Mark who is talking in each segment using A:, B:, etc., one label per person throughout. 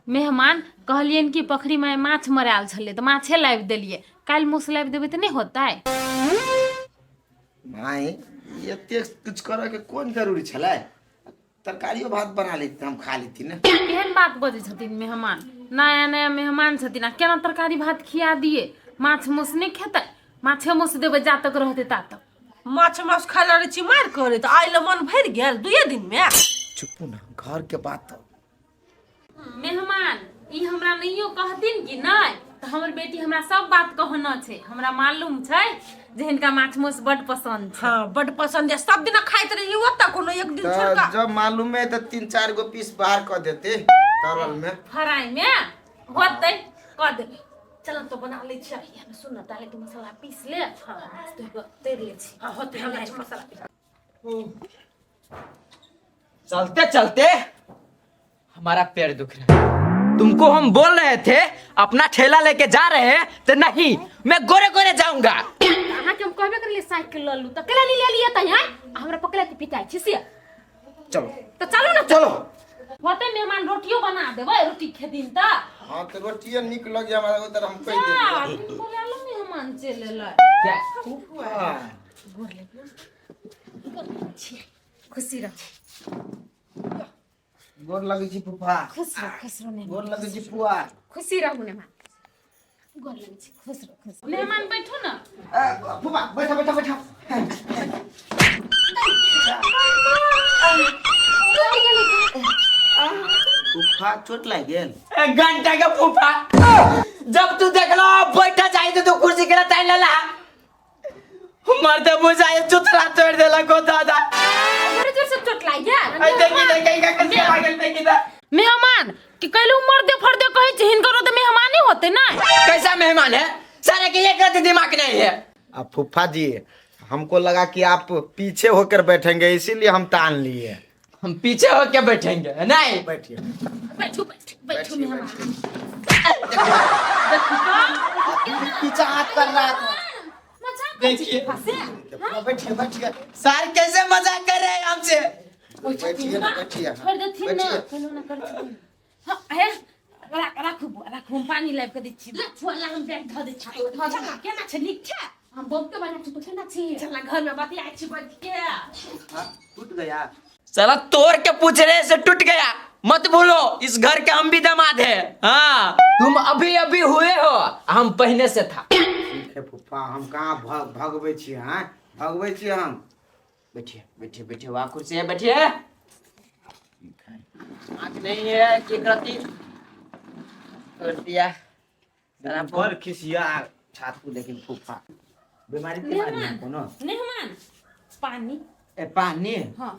A: मेहमान कहलियनि कि पोखरिमे माछ मरायल छलै तऽ माछे लाबि देलियै। काल्हि मासु लाबि देबै तऽ नहि होतै?
B: माय, एते किछु करऽके कोन जरूरी छलै? तरकारियो भात बना लेती, हम खा लेती ने।
A: केहन बात बजै छथिन मेहमान, नया नया मेहमान छथिन आ केना तरकारी भात खिया दिए? माछ मासु नहि खेतै? माछे मासु देबै जा तक रहतै ता तक।
C: माछ मासु खाय ला रहै छी मारि करे तऽ आइ ले मन भरि गेल दुइये दिन मे।
B: चुपू ना, घर के बात।
A: मेहमान ई हमरा नहियो कहथिन कि नहि तऽ हमर बेटी हमरा सब बात कहना छै। हमरा मालूम छै जे हिनका माछ मासु बड पसंद छै।
C: हाँ, बड पसंद है, सब दिना खाइत रही ओतऽ, कोनो एक दिन छोड़
B: तऽ
C: कऽ।
B: जब मालूम है तऽ 3-4 गो पीस बाहर कऽ देते तरल में।
A: फ्राई में होतै, कऽ देबै। चल तो बना लै छी। अहिया सुन न, ताले तू मसाला पीस ले। हाँ, माछ धोइ कऽ तैर लै छी।
C: हाँ, होतै, हम जाइ छी मसाला पीस।
D: चलते चलते हमारा पैर दुख रहा है। तुमको हम बोल रहे थे अपना ठेला लेके जा रहे हैं तो नहीं, मैं गोरे गोरे जाऊंगा।
A: अहाँके हम कहबे करलियै साइकिल लऽ लू तऽ केला नहीं ले लियै तऽ यहाँ हमरा पकड़ा के पिटाइ छी से।
B: चलो।
A: तऽ चलू ने।
B: चलो।
A: होतै मेहमान, रोटियो बना देबै, रोटी खेथिन तऽ।
B: हाँ तऽ रोटियो नीक लग हमरा उधर, हम कहि
A: जा,
B: देलियै।
A: बोला लो मेहमान चलि एलै।
D: क्या?
B: हाँ।
A: खुशी रह।
B: गोर लगै छी फूफा।
A: खुश रह, खुश रह मेहमान।
B: गोर लगै छी फुआ।
A: खुशी रहू मेहमान, गोर लगै छी, खुश रह, खुश रह। मेहमान बैठू ना।
B: फूफा बैठा बैठा बैठा। फूफा चोट लागि गेल?
D: एक घंटा के फूफा, जब तू देखला बैठा जाए तो तू कुर्सी के ताई लला मरते बुझाए चुतरा तोड़ देलक हो दादा।
A: बड़ी जोर से चोट लागि गेल।
D: ऐ देखी देखी का कैसे लागल, देखी ता।
A: मेहमान कि कैलू मर्दे फर्दे कहै छी, हिनकरो तऽ मेहमाने होते ना।
D: कैसा मेहमान है सारे के, एक रत्ती दिमाग नहीं है।
B: अब फूफा जी, हमको लगा कि आप पीछे होकर बैठेंगे, इसीलिए हम तान लिए।
D: हम पीछे होके बैठेंगे नहीं।
B: बैठिए।
A: बैठू बैठू बैठू मेहमान।
B: पीछा हाथ कर रहा था।
A: मजाक करै छी
D: देखिए।
A: फूफा से?
B: बैठिए बैठिए।
D: सर कैसे मजाक कर रहे हैं हमसे।
B: बैठिए ना, बैठिए।
A: छोड़ि देथिन ना।
B: बैठिए।
A: कहलहुँ ना करथिन। हाँ, हे राख, राखू बुआ, राखू, हम पानी लाबि कऽ दै छी।
E: ले फुआ ला, हम बैग धऽ दै छी। चल, केना छै? नीक छै? हम बहुते बढ़िआँ छै। तू केना छी?
C: चल ना, घर में बतियाइ छी बैठ के।
B: हाँ, टूट गया।
D: साला तोड़ के पूछ रहे से टूट गया। मत भूलो, इस घर के हम भी दामाद है। हाँ, तुम अभी अभी हुए हो, हम पहले से था।
B: ठीक है फूफा, हम कहाँ भगबै छी? हाँ, भगबै छी हम?
D: बैठिए बैठिए बैठिए, वहाँ कुर्सी है, बैठिए। आँख नहीं है कि रत्ती तोड़ दिया साला।
B: बड़ खिसिया छातू, लेकिन फूफा बीमारी तिमारी है कोनो?
A: मेहमान, पानी।
B: ए, पानी।
A: हाँ।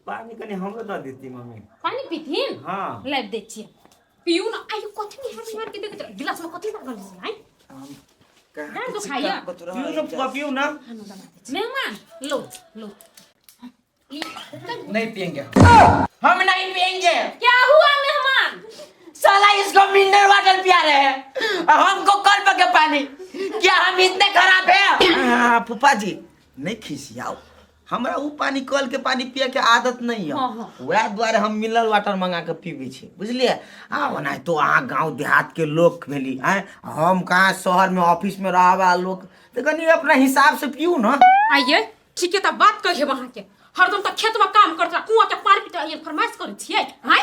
B: पानी कनि हमरो दऽ देती मम्मी।
A: पानी पीथिन?
B: हाँ।
A: लाबि दै छियै,
E: पियू ना। आइयो कथी नहीं हम मार के देख, गिलास में कथी लागल छै? आइ
A: डाँट दुखाइया?
B: पियू ना फूफा, पियू ना।
A: मेहमान, लो लो।
D: नहीं पियेंगे हम, नहीं पियेंगे।
A: क्या हुआ मेहमान?
D: साला इसको मिनरल वाटर पिया रहे हैं और हमको कल के पानी। क्या हम इतने खराब है?
B: फूफा जी, नहीं खिसियाओ। हमरा उ पानी, कल के पानी पिए के आदत नहीं है।
A: हाँ,
B: वएह दुआरे हम मिनरल वाटर मंगा के पीबै छी, बुझलियै? आ ओनाहितो अहाँ गाँव देहात के लोक भेली आँय, हम कहाँ शहर में ऑफिस में रहऽ वाला लोक, तऽ कनि अपना हिसाब से पीऊ ना।
E: आइये ठीके तऽ बात कहिए अहाँके, हरदम तऽ खेत में काम करता, कुआं के पानी पीता, ये फरमाइश करै छियै आँय?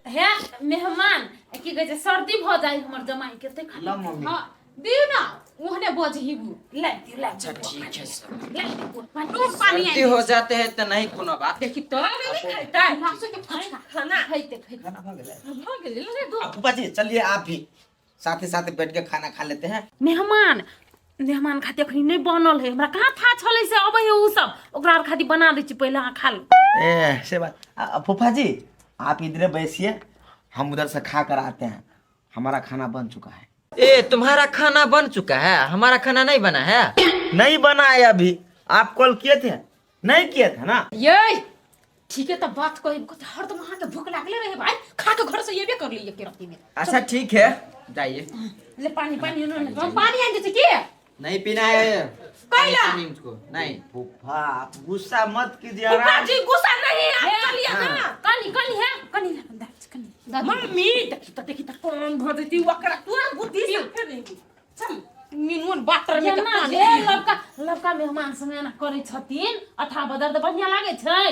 A: हे मेहमान, की कहै छै, सर्दी भऽ जाइ हमर जमाई के तै
B: ल मम्मी।
E: हाँ, दियौ ना, ओहने बजही बु।
A: लाबि दियौ, लाबि
D: अच्छा ठीक है सर।
A: लाबि दियौ पानी।
E: नून पानी
D: सर्दी हो जाते हैं तो नहीं कोनो बात।
E: देखी तो
C: खेतै?
E: गिलासो के फटका।
C: खाना
A: खैते खैते।
B: खाना भऽ गेलै?
E: भऽ गेलै, ले दो।
B: फूफा जी, चलिए, आप भी साथे साथे बैठ के खाना खा लेते हैं।
A: मेहमान, मेहमान खातिर अखनी नहि बनल है। हमरा कहाँ था छलै से अबै है उ सब, ओकरा आर खातिर बना दै छी, पहिले अहाँ खा लू।
B: ए से बात। फूफा जी, आप इधरे बैसिए, हम उधर से खा कर आते हैं, हमारा खाना बन चुका है।
D: ए, तुम्हारा खाना बन चुका है, हमारा खाना नहीं बना है?
B: नहीं बना है अभी। आप कॉल किए थे? नहीं किए थे ना?
E: ये ठीके तऽ बात कही, हरदम अहाँके भूख लागले रहे भाई, खा के घर से एबे कर लिए के राति में।
D: अच्छा ठीक है, जाइए।
A: ले पानी, पानी उन्होंने।
E: हम पानी आनि दै छी की?
D: नहीं पीना है।
E: कैला?
D: पानी मुझको नहीं।
B: फूफा, आप गुस्सा मत कीजिए।
E: फूफा
B: आराम
E: जी, गुस्सा नहीं, आप चलिए ना।
A: कनी कनी है, कनी दाच कनी।
E: मम्मी देखी त देखी त कौन भऽ जेती ओकरा तुरंत बुद्धि से फेर नहीं चल मीनुअन बाटर में के
A: केना
E: पानी
A: जे लड़का लड़का मेहमान संगे एना करै छथिन अथा बदर तऽ बढ़िया लागै छै।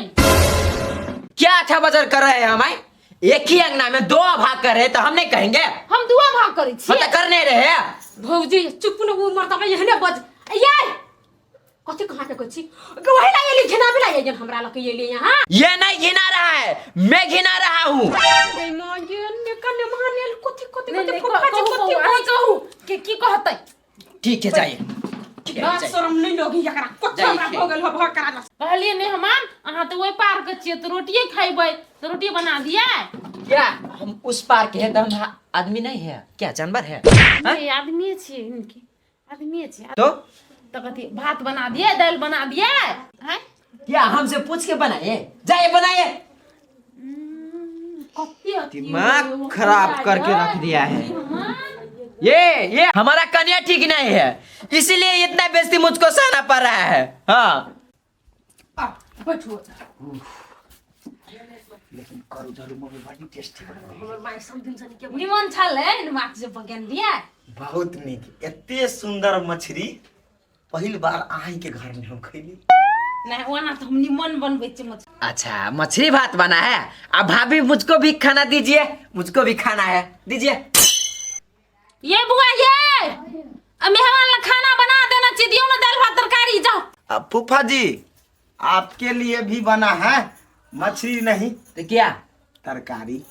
D: क्या अच्छा बजर कर रहे हैं हम आए? एक ही अंगना में दो भाग कर रहे हैं तो हम नहीं कहेंगे?
A: हम दुआ भाग करै
D: हम
A: छियै।
D: तो कर नहीं रहे हैं।
E: भौजी चुप न, उ मर्दबा एहने बज ये कथी कहाँ के कहै छी वही ला एली घिनाबे ला एली हमरा लग एली यहाँ।
D: ये नहीं घिना रहा है, मैं घिना रहा हूँ।
E: ए माँ ये ने कने मानेल कथी कथी
A: नहीं,
E: कथी
A: नहीं,
E: फुफा जी
A: कहू
E: कथी
A: बौआ, अहीं कहू के की कहतै?
D: ठीक है जाइए, ठीक है,
E: लाज
D: जाइए।
E: शरम नहीं लोगी एकरा कथी
D: जाइए,
E: हमरा
D: ठीक।
E: भऽ गेल हो करा ला।
A: कहलियै मेहमान अहाँ तऽ ओहि पार के छियै तऽ रोटिए खैबै तऽ रोटी बना दियै।
D: क्या हम उस पार के हैं तो हम आदमी नहीं है क्या? जानवर है?
A: नहीं, आदमीए छियै, इनके आदमीए छियै।
D: तो
A: तऽ कथी भात बना दियै दालि बना दियै हैं?
D: क्या हमसे पूछ के बनाए? जाइए बनाइए।
A: कते अथी
D: दिमाग खराब करके रख दिया है।
A: मेहमान
D: ये हमारा कन्या ठीक नहीं है, इसीलिए इतना बेइज्जती मुझको सहना पड़ रहा है। हाँ
E: आ बैठू।
B: लेकिन करू जरू मम्मी बड़ी टेस्टी बनबै।
C: हमर माय सब दिन से नीके।
A: निमन छलै ने माछ जे बगेन दियै?
B: बहुत नीक, एते सुंदर मछली पहिल बार अहीं के घर में हम खैली।
A: नहीं ओना तऽ हम निमन बनबै छियै मछली।
D: अच्छा मछली भात बना है। अब भाभी मुझको भी खाना दीजिए, मुझको भी खाना है, दीजिए।
A: ये बुआ ये अब मेहमान ला खाना बना देना चाहिए, दियो ना दाल भात तरकारी जाओ।
B: अब फूफा जी आपके लिए भी बना है मछली नहीं
D: तो क्या
B: तरकारी।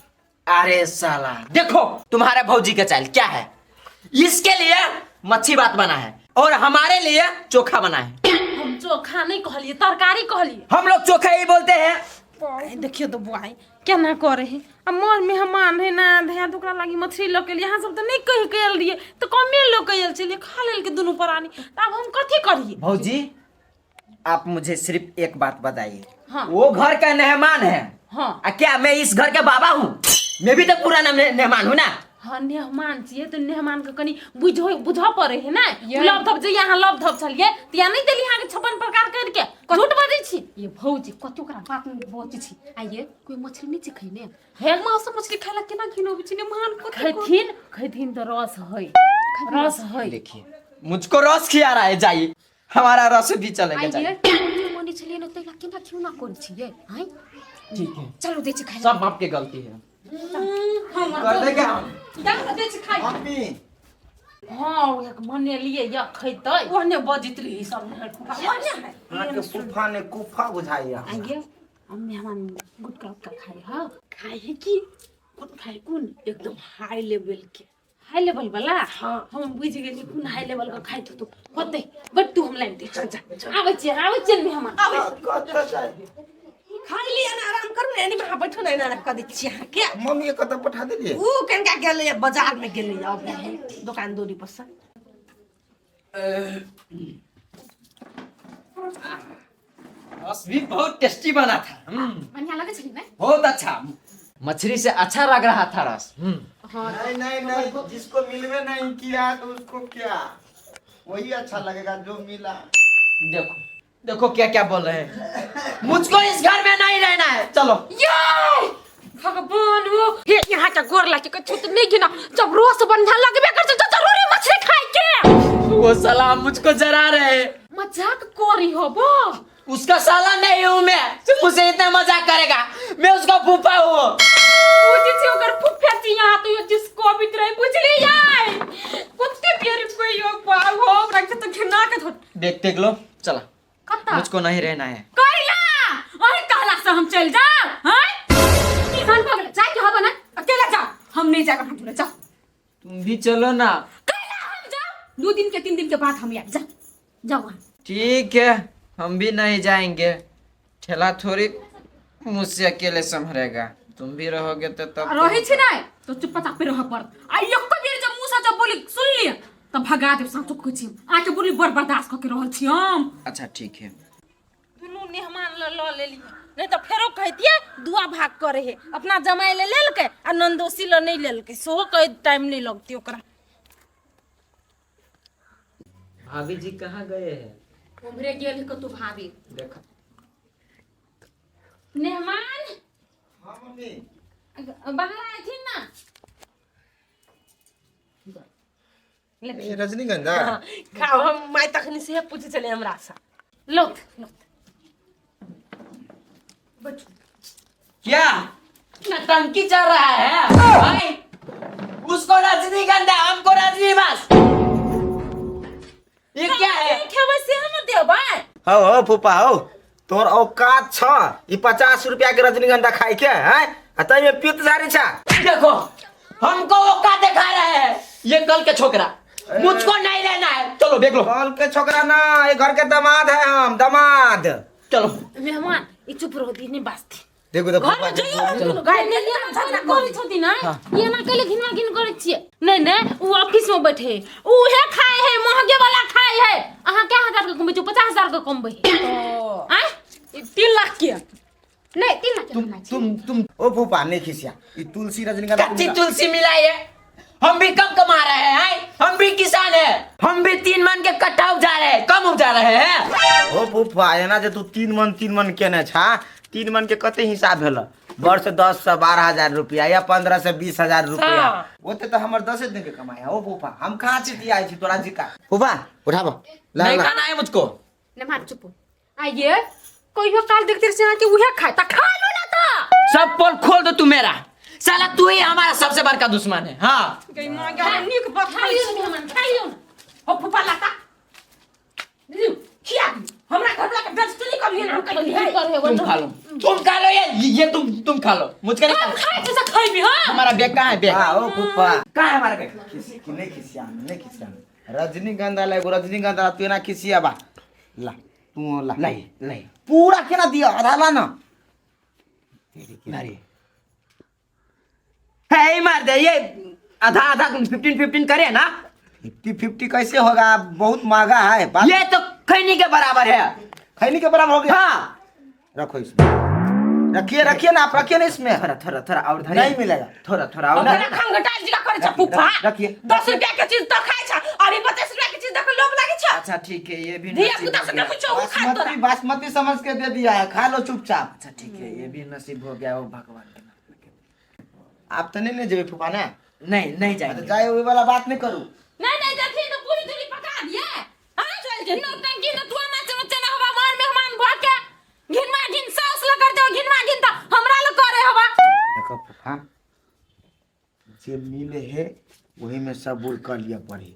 D: अरे साला देखो तुम्हारा भौजी का चाल क्या है, इसके लिए मच्छी भात बना है और हमारे लिए चोखा बना है।
A: हम चोखा नहीं कहलिए तरकारी कहलिए।
D: हम लोग चोखा ही बोलते हैं।
A: देखियो तो बुआई केना करे है, आ मोर मेहमान है ना धया तो ओकरा लागी मछली लऽ के एलियै, अहाँ सब तऽ नहीं कहि के आयल रहियै तऽ कमे लऽ के आयल छलियै, खा लेलकै दुनू प्राणी, तऽ आब हम कथी करियै?
D: भौजी आप मुझे सिर्फ एक बात बताइए।
A: हाँ।
D: वो घर का मेहमान है।
A: हाँ।
D: आ क्या मैं इस घर का बाबा हूँ? मैं भी तो पुराना मेहमान हूँ ना।
A: हाँ मेहमान छियै तऽ मेहमान के कनि बुझो बुझऽ पड़े है ना। लव धप जे यहाँ लव धप छलियै तऽ यहाँ नहीं देली अहाँके 56 प्रकार करके झूठ बजै छी।
E: ये भौजी कते ओकरा बात में बजै छी। आ ये कोई मछली नहीं छै खैने?
A: हे
E: माँ सब मछली खाय ला केना घिनोबै छी ने मान कथी
A: खैथिन खैथिन तऽ रस है, रस है।
D: देखिए मुझको रस खिया रहा है, जाइए हमारा रस भी चलेगा।
E: आ
D: जाइए।
E: ये मनी छलियै ने तैला केना खिउना कोन छियै हैं?
D: ठीक है
E: चलू दै छी खाय।
D: सब बाप के गलती है, कर देंगे हम।
E: चलू दै छी खाय।
B: मम्मी
A: हाँ ओहे के बनेलियै या खैतै
C: ओहने बजैत रही सब नहर फुफा ओहने है।
B: अहाँके फूफा ने कुफा बुझाइया।
A: आइए हम मेहमान गुटका उटका खाए। हाँ
C: खाय है की कोन खाय कोन एकदम हाई लेवल के।
A: हाई लेवल वाला?
C: हाँ।
A: हम बुझि गेलियै कोन हाई लेवल के खाइत होतौ। होतै बट तू हम लाइन दे चल जा, आबै छियै आबै छियै मेहमान।
C: खाय लिअ ने आराम करू ने, एनी में अहाँ बैठू ने, एना कऽ दै छी अहाँके।
B: मम्मी के कतऽ पठा देलियै?
C: उ कनिका गेलैया बाजार में गेलैया अबै है दोकान दौरी पर से।
D: रस भी बहुत टेस्टी बना था।
E: बढ़िया लगै छलै ने?
D: बहुत अच्छा, मछली से अच्छा लग रहा था रस।
B: नहीं नहीं नहीं, जिसको मिलवे नहीं किया तो उसको क्या वही अच्छा लगेगा जो मिला।
D: देखो देखो क्या क्या बोल रहे हैं, मुझको इस घर में नहीं रहना है, चलो।
E: ये भगवान हो हे यहाँ के गोर लागे के छूत नहीं गिना, जब रोस बढ़िया लगबे कर तो जरूरी मछली खाए के।
D: वो साला मुझको जरा रहे हैं।
E: मजाक करी हो बो।
D: उसका साला नहीं हूँ मैं, सिर्फ मुझसे इतना मजाक करेगा, मैं उसका फूफा हूँ।
E: बुझी छी ओकर फूफा छी यहाँ तो यो जिसको भी रहे बुझली यार कुत्ते बेर कोई यो पाव हो हमरा के तो घिना के धो।
D: देख देख लो चला
E: कत्ता
D: मुझको नहीं रहना है।
E: कैला ओही कहला से हम चल जाओ हैं किसान भगल जाय के हबा ना अकेला जाओ, हम नहीं जाएगा, हम जाओ।
D: तुम भी चलो ना।
E: कैला हम जाओ 2 दिन के 3 दिन के बाद हम आब जा जाओ वहाँ।
D: ठीक है हम भी नहीं जाएंगे, ठेला थोड़ी मुझसे अकेले संभरेगा, तुम भी रहोगे तो तब
E: रहे छी नै तो चुप चाप रह पड़त। आ एको बेर जब मुँह से जब बोली सुन लिय तब भगा देब साँचो कहै छी, आके बोली बड़ बर्दाश्त कऽ के रहल छी हम।
D: अच्छा ठीक है।
A: दुनू मेहमान ल लऽ लेलियै, नहीं तऽ फेरो कहतियै दुआ भाग करे है, अपना जमाइ ले लेलकै आ नन्दोसी ल नहीं लेलकै, सेहो कहै टाइम नहीं लगतै ओकरा।
D: भाभी जी कहाँ गए हैं?
E: उम्हरे गेल कतौ भाभी।
D: देखा
A: मेहमान।
B: हाँ मम्मी।
A: बाहर आथिन ना।
B: ये रजनीगंधा।
C: खाओ, हम माय तखनी से पूछे छलै हमरा से।
A: लोथ लोथ।
D: क्या नौटंकी चल रहा है भाई? उसको रजनीगंधा, हमको रजनी, बस ये क्या है?
A: खेबै से हम देबै।
B: हो हो फूफा, हो तोर औकात छ ई 50 रुपया के रजनीगंधा खाए के हैं आ तई में पीत झारी छ।
D: देखो हमको वो का दिखा रहा है ये कल के छोकरा, मुझको नहीं लेना है, चलो देख लो।
B: कल के छोकरा ना, ये घर के दामाद है हम, दामाद।
D: चलो।
A: मेहमान ई चुप रहो दी नहीं बाजती।
B: देखो तो
A: घर में जइयो हम दुनू गाय नहीं हम झगड़ा करै छथि ना, ये ना कहले घिनवा घिन करै छियै। नहीं नहीं, उ ऑफिस में बैठे उहे खाए है, महंगे वाला खाए है। अहाँ क्या हजार के कमबै छियै? 50,000 के कमबै है। आँय?
E: ई 3 लाख के।
A: नहीं, 3 लाख के
B: तुम
A: कमाइ छियै।
B: तुम ओ फूफा नहीं खिसिया, ई तुलसी रजनीगंधा।
D: कच्ची तुलसी मिलाई है, हम भी कम कमा रहे हैं, हैं? हम भी किसान है, हम भी 3 मन के कट्ठा उपजा रहे हैं, कम उपजा रहे हैं।
B: ओ फूफा एना जे तू 3 मन 3 मन केने छा, 3 मन के कते हिसाब भेल? वर्ष 10 से 12 हजार रुपया या 15 से 20 हजार रुपया। ओते तो हमर 10 दिन के कमाई है। ओ फूफा हम कहाँ से दिया छी तोरा जी का? फूफा उठाबो ला
D: नहीं
B: ला।
D: खाना है मुझको।
A: मेहमान चुप हो। आइए कहियो काल देखते से अहाँ के उहे खाए त खा लू ना त।
D: सब पोल खोल दो तू मेरा, साला तू ही हमारा सबसे बड़का दुश्मन है। हाँ
E: गई मां गे, नीक बात।
A: खा लियौ ने मेहमान, खा लियौ ने।
E: हो फुफा लाता लियौ, खिया दियौ। हमरा घर वाला के बेइज्जती नहीं करिए, हम कहिए।
A: करे
D: तुम खा लो, तुम खा लो, ये तुम खा लो, मुझको नहीं
A: हम
D: खाना।
A: खाए से खैबी। हां
D: हमारा बैग कहाँ है? बैग
B: हाँ ओ फूफा
D: कहाँ है हमारा बैग?
B: खिस कि नहीं खिसिया, नहीं खिसिया रजनीगंधा ला, एगो रजनीगंधा ला, तू एना खिसिया बा, ला तू ला।
D: नहीं नहीं,
B: पूरा केना दिया, आधा ला ना।
D: मारे है ही मार दे, ये आधा आधा 50 50 करे ना।
B: 50 50 कैसे होगा? बहुत महंगा है बात।
D: ये तो खैनी के बराबर है।
B: खैनी के बराबर हो गया।
D: हाँ
B: रखो इसमें, रखिए रखिए ना, आप रखिए ना इसमें।
D: थोड़ा थोड़ा थोड़ा और धरिए।
B: नहीं मिलेगा।
D: थोड़ा थोड़ा और।
E: ओकरा खंगटा जी का करे छ फुफा।
B: रखिए।
E: 10 रुपया के चीज तो खाय छ, अभी 25 रुपया के चीज देख लोभ लागे छ।
D: अच्छा ठीक है, ये भी
E: धिया
D: नसीब
E: पुता
D: हो
E: से
D: गया।
E: देखै छ ओ खाय तोरा।
B: बासमती बासमती समझ के दे दिया है, खा लो चुपचाप।
D: अच्छा ठीक है, ये भी नसीब हो गया वो भगवान के नाम पे।
B: आप तो नहीं ले जेबे फूफा ना?
D: नहीं नहीं
B: तो
D: जाएंगे।
B: जाए वही वाला बात नहीं करू।
A: नहीं नहीं जथिन तो पूरी दूरी पका दिए। हां चल जे नौटंकी न तू ना चल हवा मार मेहमान भऽ के घिनवा घिन सास ल कर दो, घिनवा घिन त हमरा ल करे हवा।
B: देखो फूफा जे मिले है वही में सबूर कर लिया पड़ी,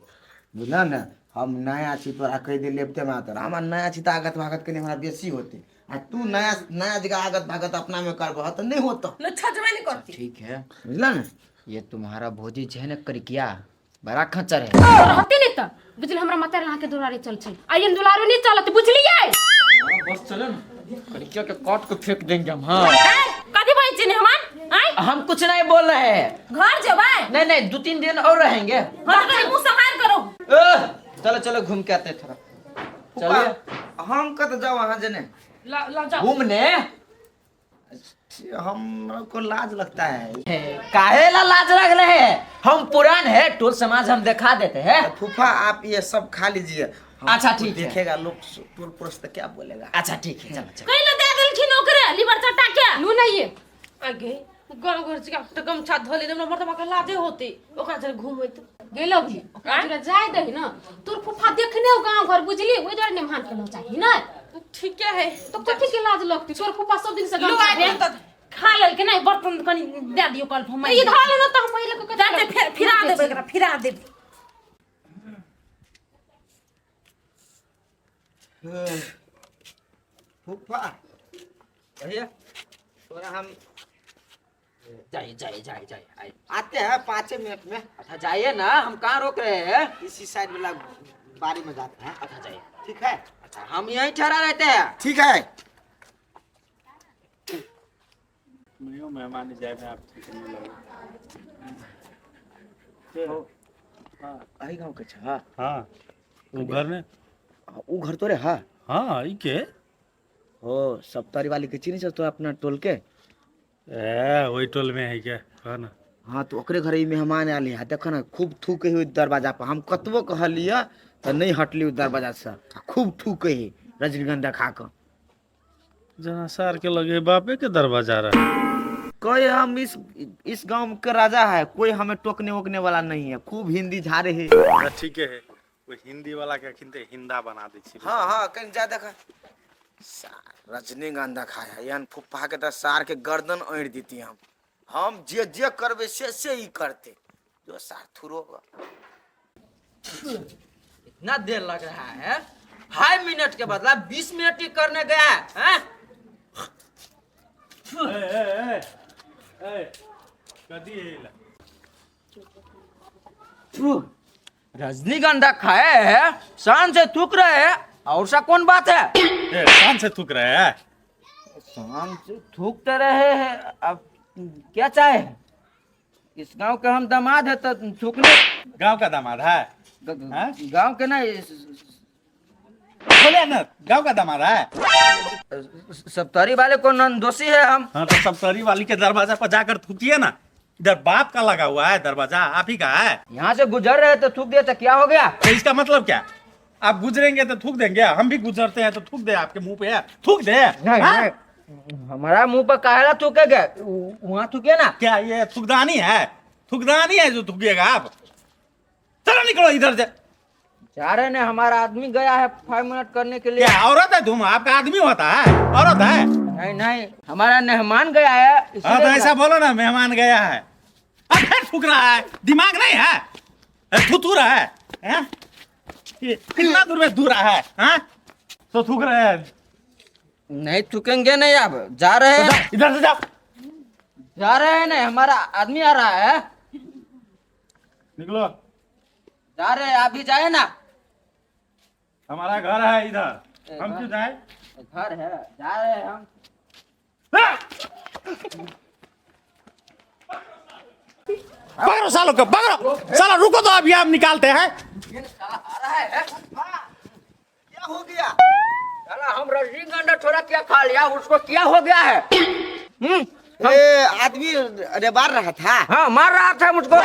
B: बुझल ना? हम नया छी तोरा कहि दे लेबते मातर, हमरा नया छी तऽ आगत भागत कनि हमरा बेसी होते, आ तू नया नया जगह आगत भागत अपना में करबह तऽ नहीं होतो।
E: न छजबे नहीं करती।
D: ठीक है
B: बुझल ना?
D: ये तुम्हारा भोजी जे है ना करिकिया बड़ा खच्चर है।
A: रहते नहीं त बुझल हमरा माता अहाँ के दुलारे चल छै, आइयन दुलारो नहीं चलत बुझलियै।
D: बस चलो ना, करिकिया के काट के फेंक देंगे हम। हाँ
A: कथी बजै छी मेहमान? आँय
D: हम कुछ नहीं बोल रहे हैं।
A: घर जेबै?
D: नहीं नहीं, 2-3 दिन और रहेंगे।
A: हाँ तऽ कनि मुँह सम्हारि करो।
D: ओह, चलो चलो घूम के आते हैं थोड़ा।
B: फूफा
D: चलिए
B: हम कत जाओ अहाँ जने
E: ला ला जाओ
D: घूमने।
B: हमको लाज लगता है।
D: काहे ला लाज रख रहे हैं? हम पुरान है, टोल समाज हम दिखा देते हैं।
B: फूफा आप ये सब खा लीजिए।
D: अच्छा,
B: हमको
D: ठीक है।
B: देखेगा लोग टोल पड़ोस तो क्या बोलेगा।
D: अच्छा ठीक है, चलो चलो।
A: कैला दे देलखिन ओकरे लिबर चट्टा के लू नहीं ये
C: आगे गाँव घर से तऽ गमछा धो ले, हमरा मर्दबा के लाजे होते ओकरा जरे घूमैत।
A: गेलो भी ओकरा तोरा जाय दही ना, तोर फूफा देखने हो गांव घर बुझली, ओहि दुआरे नहीं मान के चाही ना।
C: ठीके है।
A: तो कथी के लाज लगती? तोर फूफा सब दिन से
C: लो
A: गमछा
C: आइ
A: भेल।
C: तऽ
A: खा लेलकै नहीं बर्तन कनि दे दियौ कल हम ई धऽ लेलहुँ तऽ हम एहि लऽ कऽ
E: जाते फिर फिरा देबै एकरा, फिरा देबै।
B: फूफा भैया थोड़ा हम
D: जाइए जाइए जाइए जाइए आइए।
B: आते हैं 5 मिनट में।
D: अच्छा जाइए ना, हम कहाँ रोक रहे हैं?
B: इसी साइड वाला बारी में जाते हैं।
D: अच्छा जाइए।
B: ठीक है।
D: अच्छा हम यहीं ठहरा रहते हैं।
B: ठीक है।
F: नहीं मेहमान जाए में आप ठीक नहीं लगे।
B: अही गांव के छा?
F: हाँ वो घर में।
B: उ घर तोरे? हाँ
F: हाँ ई के
B: ओ सप्तारी वाली के चिन्ह तो अपना टोल के?
F: ए वही टोल में है क्या कह ना।
B: हाँ तो ओकरे घर ई मेहमान आयल है, देख ना खूब थूके है दरवाजा पर। हम कतबो कहलिए तो नहीं हटली दरवाजा से, खूब थूके है रजनीगंधा खा के।
F: जना सार के लगे बापे के दरवाजा रहा।
B: कोई हम इस गांव के राजा है, कोई हमें टोकने वोकने वाला नहीं है। खूब हिंदी झाड़े है।
F: तऽ ठीके है, ओहि हिंदी वाला के अखन तऽ हिंदा बना दै छी।
B: हाँ हाँ, कहीं जा देखा, सार रजनीगंधा खाया एहन फुफ्फा के तऽ सार के गर्दन ऐंठ देती हम। हम जे जे करबै से से ही करते जो सार थुरो।
D: इतना देर लग रहा है, 5 मिनट के बदला 20 मिनट ही करने गया है, हैं?
F: ए ए ए ए, कथी है?
D: रजनीगंधा खाए है, शान से थूक रहे हैं, और सा कौन बात है?
F: ए, शान से थूक रहे हैं?
D: शान से थूक तो रहे हैं, अब क्या चाहे? इस गांव के हम दामाद है तो थूकने।
F: गांव का दामाद है? हाँ?
D: गांव के ना।
F: बोले ना, गांव का दामाद है।
D: सप्तरी वाले को नंदोसी है हम।
F: हाँ, तो सप्तरी वाली के दरवाजा पर जाकर थूकिए ना। इधर बाप का लगा हुआ है दरवाजा, आप ही का है।
D: यहाँ से गुजर रहे तो थूक दिया तो क्या हो गया?
F: तो इसका मतलब क्या? आप गुजरेंगे तो थूक देंगे, हम भी गुजरते हैं तो थूक दे, आपके मुंह पे थूक दे।
D: नहीं।
F: हाँ?
D: नहीं, हमारा मुंह पर काहेला थूकेगा? वहाँ थूके ना।
F: क्या ये थूकदानी है? थूकदानी है जो थूकिएगा आप? चलो निकलो इधर से।
D: जा रहे ना, हमारा आदमी गया है 5 मिनट करने के लिए।
F: क्या औरत है तुम? आपका आदमी होता है, औरत है?
D: नहीं नहीं, हमारा मेहमान गया है।
F: हाँ, तो
D: इसलिए।
F: ऐसा बोलो ना, मेहमान गया है। अब फिर थूक रहा है, दिमाग नहीं है? थू रहा है, हैं? ये कितना दूर में दूर है? हाँ, तो थूक रहे हैं।
D: नहीं थूकेंगे नहीं, अब जा रहे
F: तो
D: हैं।
F: जाओ, इधर से जाओ।
D: जा रहे हैं, नहीं हमारा आदमी आ रहा है।
F: निकलो।
D: जा रहे हैं, आप भी जाए ना।
F: हमारा घर है इधर, हम क्यों जाए?
D: घर है, जा रहे हैं हम।
F: पकड़ो सालों को, पकड़ो साला। रुको तो, अभी हम निकालते हैं।
B: क्या हो गया?
D: साला हम रजनीगंधा थोड़ा क्या खा लिया, उसको क्या हो गया है?
B: ए, आदमी अरे मार रहा था।
D: हाँ, मार रहा था मुझको।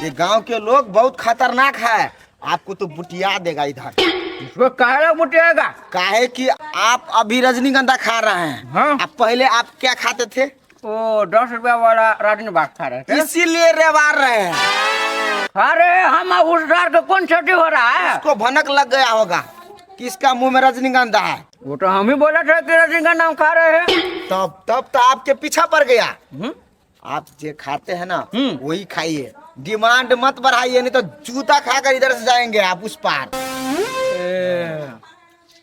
B: ये गांव के लोग बहुत खतरनाक है, आपको तो बुटिया देगा इधर।
D: उसको काहे मुटिएगा?
B: काहे कि आप अभी रजनीगंधा खा रहे हैं।
D: हाँ।
B: आप पहले आप क्या खाते थे?
D: ओ, 10 रुपया वाला रजनीबाग खा रहे थे।
B: इसीलिए रेवार रहे हैं।
D: अरे हम उस डर के कौन क्षति हो रहा है?
B: उसको भनक लग गया होगा कि इसका मुंह में रजनीगंधा है।
D: वो तो हम ही बोला थे कि रजनीगंधा हम खा रहे हैं।
B: तब तब तो आपके पीछा पड़ गया।
D: हम्म?
B: आप जो खाते हैं ना,
D: हम्म।
B: वही खाइए, डिमांड मत बढ़ाइए, नहीं तो जूता खाकर इधर से जाएंगे आप उस पार।
D: ए,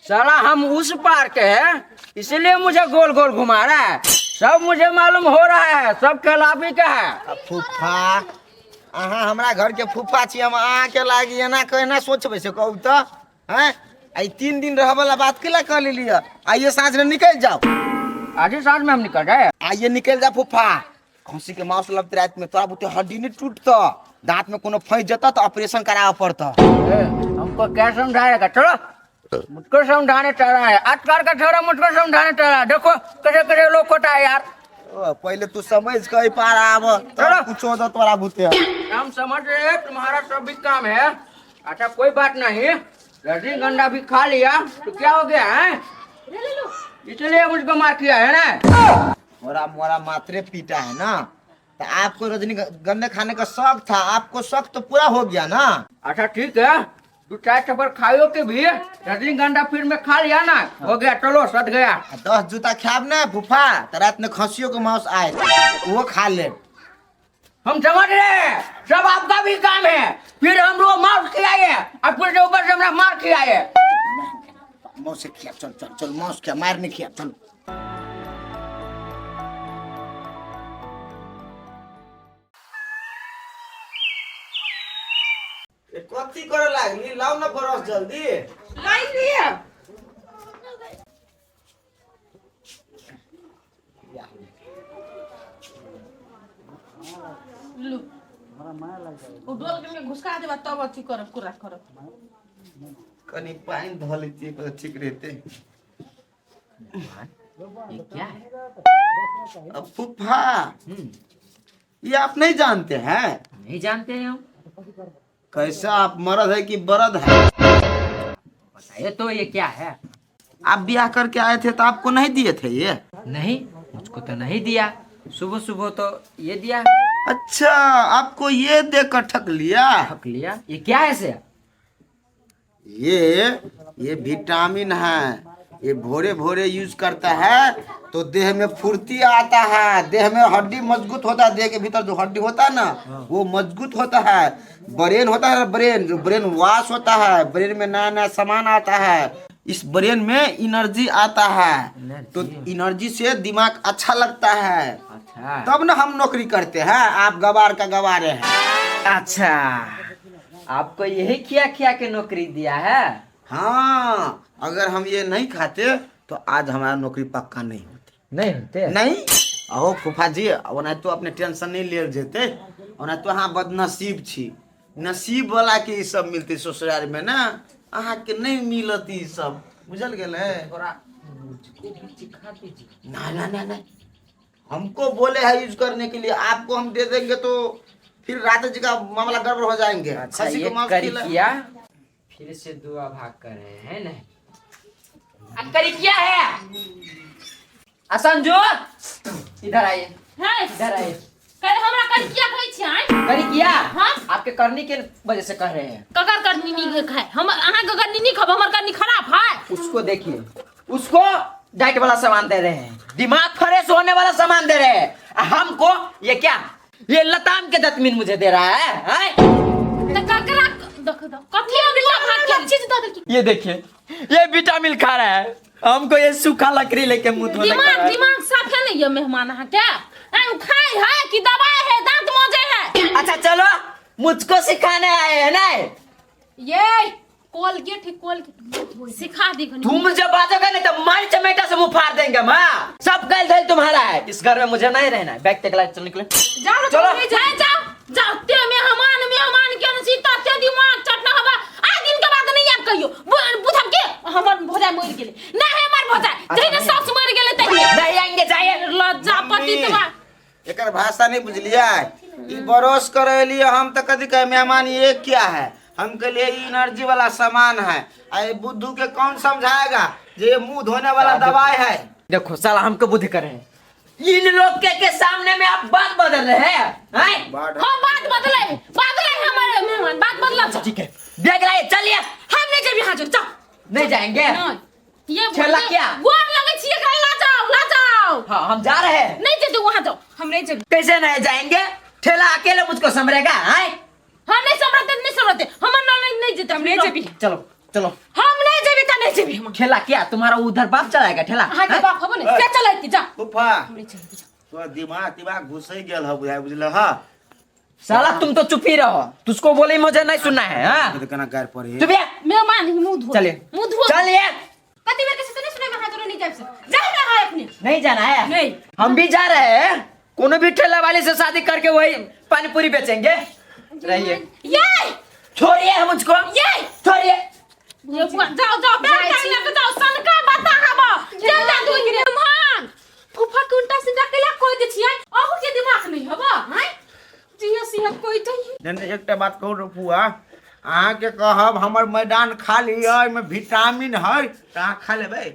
D: साला हम उस पार के हैं, इसलिए मुझे गोल गोल घुमा रहा है। सब मुझे मालूम हो रहा है, सब खिलाफी का है।
B: आ फूफा, अहाँ हमरा घर के फूफा छी, हम अहाँ के लागी एना कहना सोचबै से कहू तऽ हैं? आई 3 दिन रह वाला बात केला कह लेलियै? आइए साँझ में निकल जाओ।
D: आज ही साँझ में हम निकल जाए?
B: आइए निकल जा फूफा। खसी के मांस लगते रात में तोरा बुते हड्डी नहीं टूटता, दांत में कोनो फंस जता तो ऑपरेशन करावे पड़ता।
D: ए, हमको क्या समझाएगा? चलो, मुझको समझाने चल रहा है आजकल का छोरा, मुझको समझाने चल रहा है। देखो कैसे कैसे लोग होता है यार।
B: ओ, पहले तू समझ के पार आब।
D: चलो।
B: कुछो दो तोरा बुते।
D: हम समझ रहे हैं, तुम्हारा सब भी काम है। अच्छा कोई बात नहीं, रजनीगंधा भी खा लिया तो क्या हो गया है? इसलिए मुझको मार किया है ना?
B: मोरा मोरा मात्रे पीटा है ना, तो आपको रजनीगंधा खाने का शौक था, आपको शौक तो पूरा हो गया ना।
D: अच्छा ठीक है, 2-4 थप्पड़ खाओ के भी रजनीगंधा फिर में खा लिया ना, हो गया, चलो सट गया।
B: आ 10 जूता खाब ना फूफा तो रात में खसियों के मांस आए वो खा ले।
D: हम समझ रहे हैं, सब आपका भी काम है। फिर हम लोग मार खिलाए और फिर से ऊपर से हमरा मार खिलाए।
B: मांस खिया, चल चल चल, मांस खिया, मार नहीं खिया, चल। कथी करे लागली? लाओ ना ब्रश जल्दी।
C: लाई लिया। लू, ओ डोल के घुसका देबा तब अथी करब, कुरा करब।
B: कनी पानी धो लेती तो ठीक रहते।
D: ये क्या है?
B: अब फूफा, ये आप नहीं जानते हैं?
D: नहीं जानते हैं हम।
B: कैसा आप मर्द है कि बरद है?
D: बताइए तो ये क्या है?
B: आप ब्याह करके आए थे तो आपको नहीं दिए थे ये?
D: नहीं, मुझको तो नहीं दिया। सुबह सुबह तो ये दिया।
B: अच्छा, आपको ये देकर ठक लिया।
D: ठक लिया। ये क्या है से?
B: ये विटामिन है। ये भोरे भोरे यूज करता है तो देह में फुर्ती आता है, देह में हड्डी मजबूत होता है। देह के भीतर जो हड्डी होता है ना, वो मजबूत होता है। ब्रेन होता है, ब्रेन जो ब्रेन वॉश होता है, ब्रेन में नया नया सामान आता है, इस ब्रेन में एनर्जी आता है, तो एनर्जी से दिमाग अच्छा लगता है।
D: अच्छा।
B: तब ना हम नौकरी करते हैं, आप गवार का गवारे हैं।
D: अच्छा, आपको यही खिया खिया के नौकरी दिया है?
B: हाँ, अगर हम ये नहीं खाते तो आज हमारा नौकरी पक्का नहीं होती।
D: नहीं होते।
B: नहीं। अहो फूफा जी, ओना तो अपने टेंशन नहीं ले जेते, ओना तो अहाँ बदनसीब छी। नसीब वाला के ई सब मिलते ससुराल में ना, अहाँ के नहीं मिलत ई सब, बुझल गेलै?
D: थोड़ा मुझको भी सिखा दीजिए।
B: ना ना ना ना, हमको बोले है यूज करने के लिए, आपको हम दे देंगे तो फिर रात जी का मामला गड़बड़ हो जाएंगे।
D: अच्छा,
B: खस्सी
D: ये
B: को मांस
D: करी
B: खिला-
D: किया फिर से दुआ भाग कर रहे हैं ना? आ, करी क्या है? आ, संजू इधर आइए।
A: है।
D: इधर आइए।
A: कल हमरा कर किया कहै छी आय?
D: करी किया।
A: हाँ।
D: आपके करनी के वजह से कह रहे हैं।
A: ककर करनी नीक खाए हम? अहाँ के करनी नीक हब, हमर करनी खराब है?
D: उसको देखिए, उसको डाइट वाला सामान दे रहे हैं, दिमाग फ्रेश होने वाला सामान दे रहे हैं, आ हमको ये क्या, ये लताम के दतमीन मुझे दे रहा है, हैं?
A: त ककरा देख दो कथी हम दुआ भाग के चीज दऽ देलखिन।
D: ये देखिए, ये विटामिन खा रहा है, हमको ये सूखा लकड़ी लेके मुंह धोने
A: दिमाग
D: का है।
A: दिमाग साफे नहीं है मेहमान अहाँ के। आय उ खाए है कि दवाई है, दांत मजे है।
D: अच्छा चलो, मुझको सिखाने आए हैं ना?
A: ये कोलगेट है, कोलगेट सिखा दी कनी।
D: तुम जब बाजोगे नहीं तो मारी चमेटा से मुंह फाड़ देंगे हम, हाँ? सब गल धल तुम्हारा है, इस घर में मुझे नहीं रहना है। बैग तक चल निकले।
A: जाओ।
D: चलो।
A: जाओ जाओ जाओ। ते मेहमान मेहमान के सीता ते दिमाग चटना हवा आ दिन के बाद नहीं आब कहियो। बुझब के हमर भोजा मरि गेलै ना, हे हमर भोजा जहिने सास मरि गेलै तहिने
D: नहीं आएंगे, जाइए।
A: लज्जापति तबा।
B: एकर भाषा नहीं बुझलियै? ई बरस करे लिए हम तो कथी कहे मेहमान, ये क्या है? हम के लिए एनर्जी वाला सामान है। आ ये बुद्धू के कौन समझाएगा जे ये मुंह धोने वाला दवाई है।
D: देखो साला हमको बुद्धि करे हैं। इन लोग के सामने में आप बात बदल रहे हैं, हैं?
A: हम बात बदले बदले हमारे मेहमान बात बदला।
D: ठीक है, बैग लाइए, चलिए।
A: हम नहीं जेबी, हां जाओ।
D: नहीं जाएंगे।
A: नहीं ये
D: छेला क्या?
A: गोर लगे छिए एकरा, ला जाओ ला जाओ।
D: हाँ, हम जा रहे हैं।
A: नहीं जेते, वहां जाओ।
E: हम नहीं जेबी।
D: कैसे नहीं जाएंगे? ठेला अकेले मुझको संभलेगा, हैं?
A: हम नहीं संभलते, नहीं संभलते हमर ना, नहीं नहीं जेते।
E: हम नहीं जेबी।
D: चलो चलो।
A: हम नहीं जेबी त नहीं जेबी हम।
D: ठेला क्या तुम्हारा उधर बाप चलाएगा ठेला?
A: अहाँ के
D: हैं?
A: बाप हबो ने से चलैती जा।
B: फूफा,
A: हम नहीं चलैती जा।
B: तोरा दिमाग दिमाग घुसै गेल ह बुझाइ, बुझल ह?
D: साला तुम तो चुप ही रहो, तुझको बोले मुझे नहीं सुनना है, हाँ?
B: तो केना गार पड़े।
D: चुप है।
A: मेहमान ही मुंह धो।
D: चलिए।
A: मुंह धो।
D: चलिए।
E: कति बेर के से नहीं सुनाई, वहां तो नहीं जाब से जा रहा है अपने।
D: नहीं जाना है?
E: नहीं।
D: हम भी जा रहे हैं, कोनो भी ठेला वाले से शादी करके वही पानीपुरी बेचेंगे। रहिए।
A: ये
D: छोड़िए मुझको।
A: ये
D: छोड़िए।
A: ये बुआ, जाओ जाओ, बैग टांग लेके जाओ, सनका बता हबो जाओ जाओ। तू मेहमान फूफा के उल्टा सीधा केला कह दे छियै, अहू के दिमाग नहीं हबो हैं जिया सिंह कोई तो।
B: नहीं नहीं, एकटा बात कहू रे फुआ, अहाँके कहब हमर मैदान खाली है, ओहिमे विटामिन है तऽ अहाँ खा लेबै?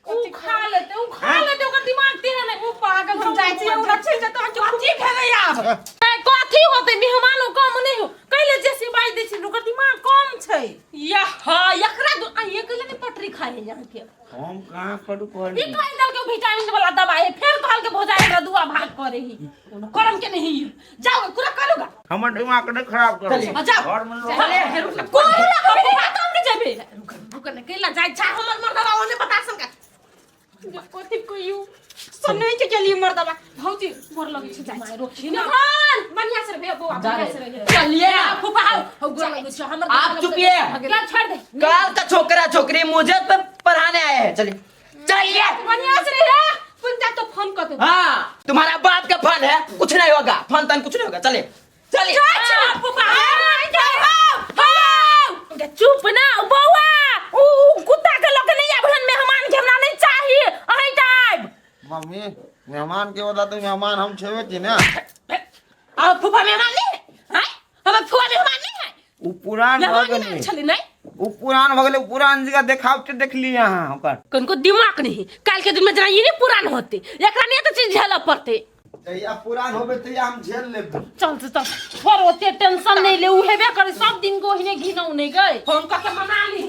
A: उ खा लेते, उ खा लेते, ओकर दिमाग तेहन है।
E: ओ पागल, हम जाइ छी, ओकरा चलि जेतौ। कथी भेलै आब?
A: ए, कथी होतै मेहमानो कम नहीं हो कैले जे सिबाई दै छै, ओकर दिमाग कम छै।
E: या
A: हाँ, एकरा दो आ ये कैले नहीं पटरी खाए है यहाँ के।
B: हम कहाँ करू
A: ई
B: कहली?
A: कहि देलकै विटामिन वाला दवाई है, फेर कहल के भोजा एकरा दुआ भाग करे ही कोनो करम के नहीं है। जाओ कुरा करूगा।
B: हमर दिमाग नहि खराब करू।
D: चलिए।
A: जाओ।
B: घर में लोग
A: कोन लगा बात हम नहीं जेबे। रुक रुक ने कैला जाय छा हमर मर्दवा ओने बता सनका।
E: कथी कहियो, सुनै के गेली मर्दबा। भौजी, गोर लगै छै, जाइ छी।
A: रोकी ना हां।
E: बढ़िया से रहिए बौआ,
D: जा
E: बढ़िया
D: रहे।
E: से रहिए।
D: चलिए ना।
A: फूफा आओ हो, गोर लगै छै हमर।
D: आप चुपिए।
A: क्या छोड़ दे।
D: कल का छोकरा छोकरी मुझे तो पढ़ाने आए हैं। चलिए चलिए।
E: बढ़िया से रहिए। पुनता तो फोन कर दे।
D: हाँ, तुम्हारा बाप का फोन है, कुछ नहीं होगा, फोन तन कुछ नहीं होगा। चलिए चलिए।
A: फूफा चुप ना बौआ, उ उ कुत्ता के लग नहीं आबहन मेहमान के, हमरा नहीं चाहिए अहीं टाइप।
B: मम्मी, मेहमान के बता तो मेहमान हम छेबे की ना।
A: आ फूफा मेहमान नहीं है? हैं हमर फूफा मेहमान नहीं है?
B: उ पुरान भऽ
A: मेहमान
B: गेलै।
A: नहीं छलै नहीं।
B: उ पुरान भऽ गेलै, उ पुरान जगह देखावते देखली अहाँ ओकर।
A: कनको दिमाग नहीं, काल के दिन में जना ये नहीं पुरान होते, एकरा नहीं तो चीज झेलऽ पड़ते।
B: जहिया पुरान होबे तहिया हम झेल लेब।
A: चल चल चल, छोड़, ओते टेंशन नहीं ले, उ हेबे करे सब दिन को ओहिने घिनौ नहीं गए।
E: फोन कऽ के मना ली।